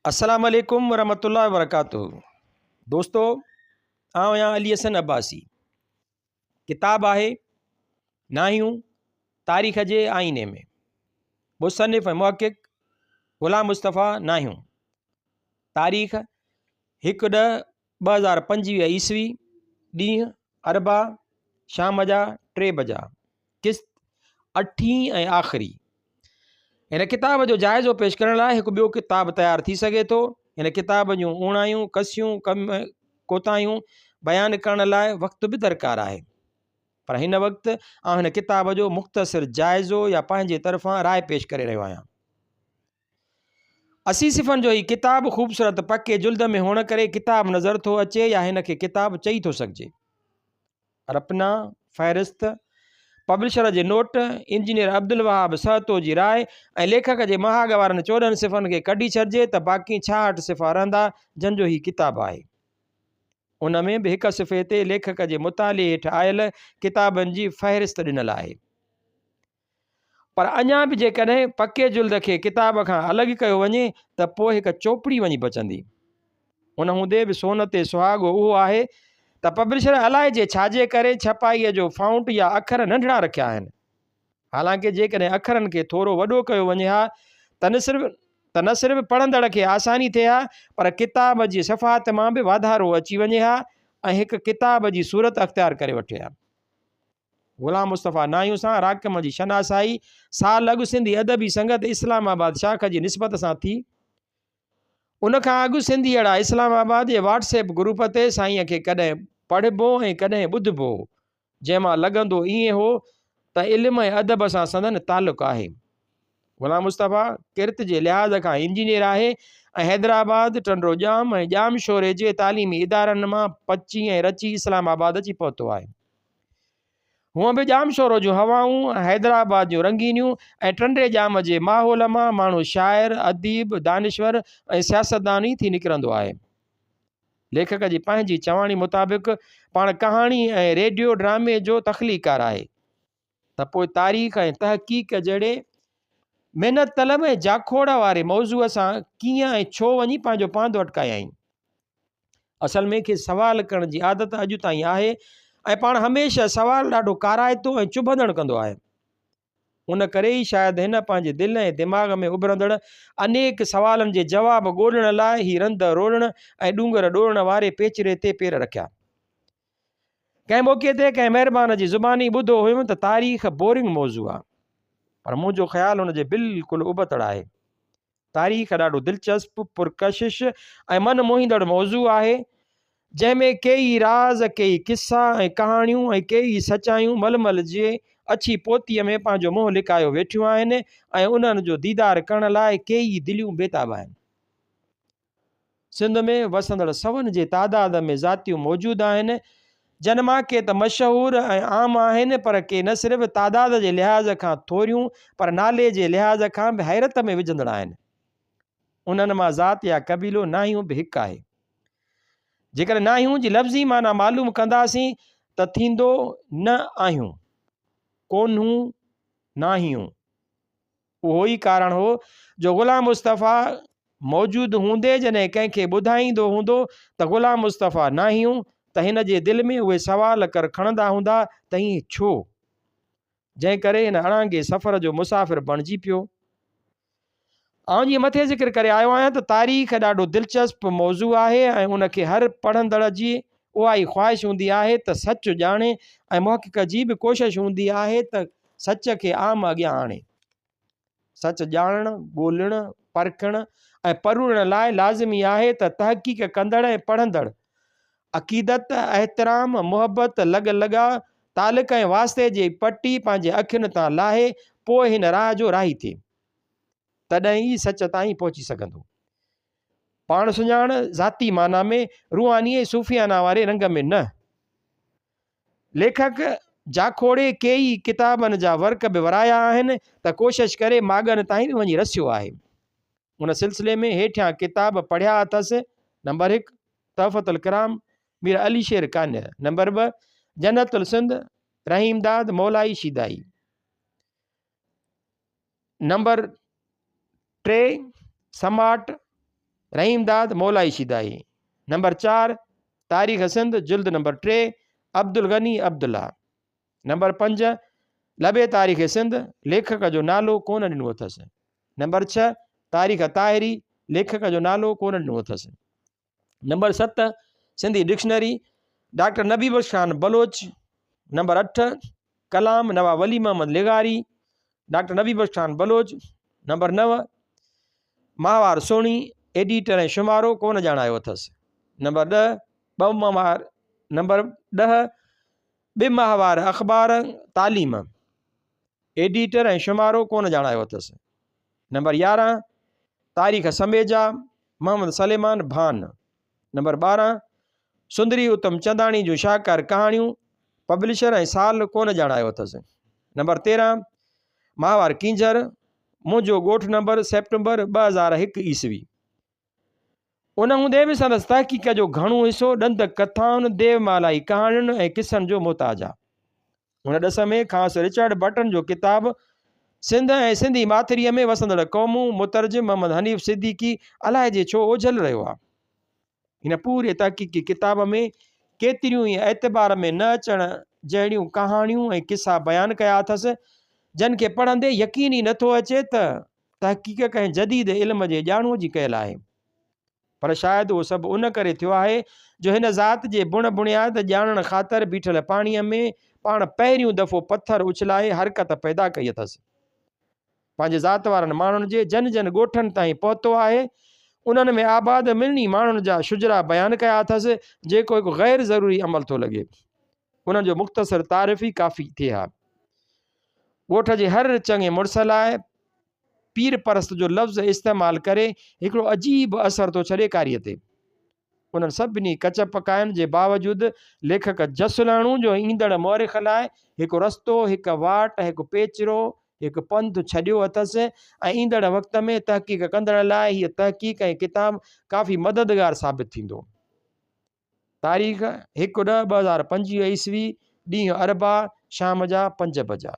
السلام عليڪم ورحمة الله وبرڪاته دوستو آئون آهيان علي حسن عباسي ڪتاب آهي ناهيون تاريخ جي آئيني ۾ مصنف ۽ محقق غلام مصطفيٰ ناهيون تاريخ هڪ ڏهه 2025 عيسوي ڏينهن اربع شام جا 3 بجا قسط اٺين ۽ آخري هن ڪتاب جو جائزو پيش ڪرڻ لاء هڪ ٻيو ڪتاب تيار ٿي سگهي ٿو. هن ڪتاب جون اوڻايون، ڪسيون، ڪم ڪوتاهيون بيان ڪرڻ لاء وقت به درڪار آهي. پر هن وقت آئون هن ڪتاب جو مختصر جائزو يا پنهنجي طرفان راء پيش ڪري رهيو آهيان. 80 صفحن جو هي ڪتاب خوبصورت پڪي جلد ۾ هئڻ ڪري ڪتاب نظر ٿو اچي يا هن کي ڪتاب چئي ٿو سگهجي. رپنا، فهرست، پبلشر جي نوٽ، انجنيئر عبدالوهاب سهتو جي راء ۽ ليکڪ جي مهاڳ وارن 14 صفحن کي ڪڍي ڇڏجي ته باقي 66 صفحا رهندا جن جو هي ڪتاب آهي. ان ۾ به هڪ صفحي تي ليکڪ جي مطالعي هيٺ آيل ڪتابن جي فهرست ڏنل آهي. پر اڃا به جيڪڏهن پڪي جلد کي ڪتاب کان الڳ ڪيو وڃي ته پوء هڪ چوپڙي وڃي بچندي. ان هوندي به سون تي سهاڳو اهو آهي ته پبلشر الائجي ڇاجي ڪري ڇپائيء جو فائونٽ يا اکر ننڍڙا رکيا آهن. حالانڪه جيڪڏهن اکرن کي ٿورو وڏو ڪيو وڃي ها ته نه صرف پڙهندڙ کي آساني ٿئي ها پر ڪتاب جي صفحات مان به واڌارو اچي وڃي ها ۽ هڪ ڪتاب جي صورت اختيار ڪري وٺي ها. غلام مصطفيٰ ناهيون سان راقم جي شناسائي سال اڳ سنڌي ادبي سنگت اسلام آباد شاخ جي نسبت سان ٿي. ان کان اڳ سنڌيئڙا اسلام آباد جي واٽس ايپ گروپ تي سائينء کي ڪڏهن پڙهبو ۽ ڪڏهن ٻڌبو هو، جنهن مان لڳندو ائين هو ته علم ۽ ادب سان سندن تعلق آهي. غلام مصطفيٰ ڪرت جي لحاظ کان انجنيئر آهي ۽ حيدرآباد، ٽنڊو ڄام ۽ ڄامشوري جي تعليمي ادارن مان پچي ۽ رچي اسلام آباد اچي پهتو آهي. هونء به ڄامشورو جون هوائون، حيدرآباد جون رنگينيون ۽ ٽنڊي ڄام جي ماحول مان ماڻهو شاعر، اديب، دانشور ۽ سياستدان ئي ٿي نڪرندو آهي. ليکڪ جي پنهنجي چواڻي مطابق پاڻ ڪهاڻي ۽ ريڊيو ڊرامي جو تخليقڪار آهي ته پوء تاريخ ۽ تحقيق جهڙي محنت طلب ۽ جاکوڙ واري موضوع سان ڪيئن ۽ ڇو وڃي پنهنجو پاند اٽڪايائين؟ اصل ۾ کيس سوال ڪرڻ جي عادت اڄ تائين آهي ۽ پاڻ هميشه سوال ڏاڍو ڪارائتو ۽ چڀندڙ ڪندو آهي. ان ڪري ئي شايد هن پنهنجي دل ۽ دماغ ۾ اڀرندڙ انيڪ سوالن جي جواب ڳولڻ لاء هي رند روڙڻ ۽ ڏونگر ڏورڻ واري پيچري تي پير رکيا. ڪنهن موقعي تي ڪنهن مهربان جي زباني ٻڌو هيم ته تاريخ بورنگ موضوع آهي. پر منهنجو خيال ان جي بلڪل ابتڙ آهي. تاريخ ڏاڍو دلچسپ، پرڪشش ۽ من موهيندڙ موضوع آهي، جنهن ۾ ڪيئي راز، ڪيئي قصا ۽ ڪهاڻيون ۽ ڪيئي سچايون ململ جي اڇي پوتيء ۾ پنهنجو منهن لڪايو ويٺيون آهن ۽ انهن جو ديدار ڪرڻ لاء ڪيئي دليون بيتاب آهن. سنڌ ۾ وسندڙ سون جي تعداد ۾ ذاتيون موجود آهن، جن مان ڪي ته مشهور ۽ عام آهن، پر ڪي نه صرف تعداد جي لحاظ کان ٿوريون، پر نالي جي لحاظ کان به حيرت ۾ وجهندڙ آهن. انهن مان ذات يا قبيلو ناهيون به هڪ آهي. جيڪڏهن ناهيون جي لفظي معنيٰ معلوم ڪنداسين ته ٿيندو نه آهيون، ڪونهون، ناهيون. اهو ئي ڪارڻ هو جو غلام مصطفيٰ موجود هوندي جڏهن ڪنهن کي ٻڌائيندو هوندو ته غلام مصطفيٰ ناهيون ته هن جي دل ۾ اهي سوال ڪر کڻندا هوندا ته ائين ڇو؟ جنهن ڪري هن اڻانگي سفر جو مسافر بڻجي پيو. آئون جيئن مٿي ذڪر ڪري آيو آهيان ته تاريخ ڏاڍو دلچسپ موضوع آهي ۽ ان کي هر پڙهندڙ جي اها ئي خواهش هوندي آهي ته سچ ڄاڻي ۽ محقق جي به ڪوشش هوندي آهي ته سچ کي عام اڳيان آڻي. سچ ڄاڻڻ، ڳولڻ، پرکڻ ۽ پروڙڻ لاء لازمي آهي ته تحقيق ڪندڙ ۽ پڙهندڙ عقيدت، احترام، محبت، لڳ لڳاء، تعلق ۽ واسطي جي پٽي پنهنجي اکين تان لاهي پوء هن راهه جو راهي ٿئي. تڏهن ئي سچ تائين پهچي سگهندو. پاڻ سڃاڻ ذاتي معنيٰ ۾ روحاني ۽ صوفيانه واري رنگ ۾ نه. ليکڪ جاکوڙي ڪيئي ڪتابن جا ورق به ورايا آهن ته ڪوشش ڪري ماڳن تائين به وڃي رسيو آهي. ان سلسلي ۾ هيٺيان ڪتاب پڙهيا اٿس، نمبر هڪ، تحفة الڪرام، مير علي شير قانع، نمبر 2، جنت السنڌ، رحيمداد مولائي شيدائي، نمبر 3، سماٽ، رحيم داد مولائي شيدائي. نمبر 4، تاريخ سنڌ، جلد نمبر 3، عبدالغني عبدالله. نمبر 5، لبي تاريخ سنڌ، ليکڪ جو نالو ڪونه ڏنو اٿس. نمبر 6، تاريخ طاهري، ليکڪ جو نالو ڪونه ڏنو اٿس. Number 7، Sindhi dictionary, doctor Nabi Bakhsh Khan Baloch. Number 8، ڪلام نواب ولي محمد لغاري، ڊاڪٽر نبي بخش خان بلوچ. نمبر 9، ماهوار سهڻي، ايڊيٽر ۽ شمارو ڪونه ڄاڻايو اٿس. نمبر 10، ٻه ماهوار نمبر 10، ٻه ماهوار اخبار تعليم، ايڊيٽر ۽ شمارو ڪونه ڄاڻايو اٿس. نمبر 11، تاريخ سميجا، محمد سليمان ڀان. نمبر 12، سندري اتم چنداڻي جون شاهڪار ڪهاڻيون، پبلشر ۽ سال ڪونه ڄاڻايو اٿس. نمبر 13، ماهوار ڪينجهر، منهنجو ڳوٺ نمبر سيپٽمبر 2001 عيسوي. ان هوندي به سندس تحقيق جو گهڻو حصو ڏند ڪٿائن، ديومالائي ڪهاڻين ۽ قصن جو محتاج آهي. ان ڏس ۾ کانئس رچرڊ برٽن جو ڪتاب سنڌ ۽ سنڌي ماٿريء ۾ وسندڙ قومون، مترجم محمد حنيف صديقي، الائجي ڇو اوجهل رهيو آهي. هن پوري تحقيقي ڪتاب ۾ ڪيتريون ئي اعتبار ۾ نه اچڻ جهڙيون ڪهاڻيون ۽ قصا بيان ڪيا اٿس، جن کي پڙهندي يقين ئي نٿو اچي ته تحقيق ڪنهن جديد علم جي ڄاڻوء جي ڪيل آهي. پر شايد اهو سڀ ان ڪري ٿيو آهي جو هن ذات جي بڻ بڻياد ڄاڻڻ خاطر بيٺل پاڻيء ۾ پاڻ پهريون دفعو پٿر اڇلائي حرڪت پيدا ڪئي اٿس. پنهنجي ذات وارن ماڻهن جي جن جن ڳوٺن تائين پهتو آهي، انهن ۾ آباد مڙني ماڻهن جا شجرا بيان ڪيا اٿس، جيڪو هڪ غير ضروري عمل ٿو لڳي. انهن جو مختصر تعارف ئي ڪافي ٿئي ها. ڳوٺ جي هر چڱي مڙس لاء پير پرست جو لفظ استعمال ڪري هڪڙو عجيب اثر ٿو ڇڏي قاريء تي. انهن سڀني ڪچ پڪاين جي باوجود ليکڪ جس لهڻو جو ايندڙ مؤرخ لاء هڪ رستو، هڪ واٽ، هڪ پيچرو، هڪ پنڌ ڇڏيو اٿس ۽ ايندڙ وقت ۾ تحقيق ڪندڙ لاء هيء تحقيق ۽ ڪتاب ڪافي مددگار ثابت ٿيندو. تاريخ، 1 ڏهه 2025 عيسوي، ڏينهن اربع، شام جا 5 بجا.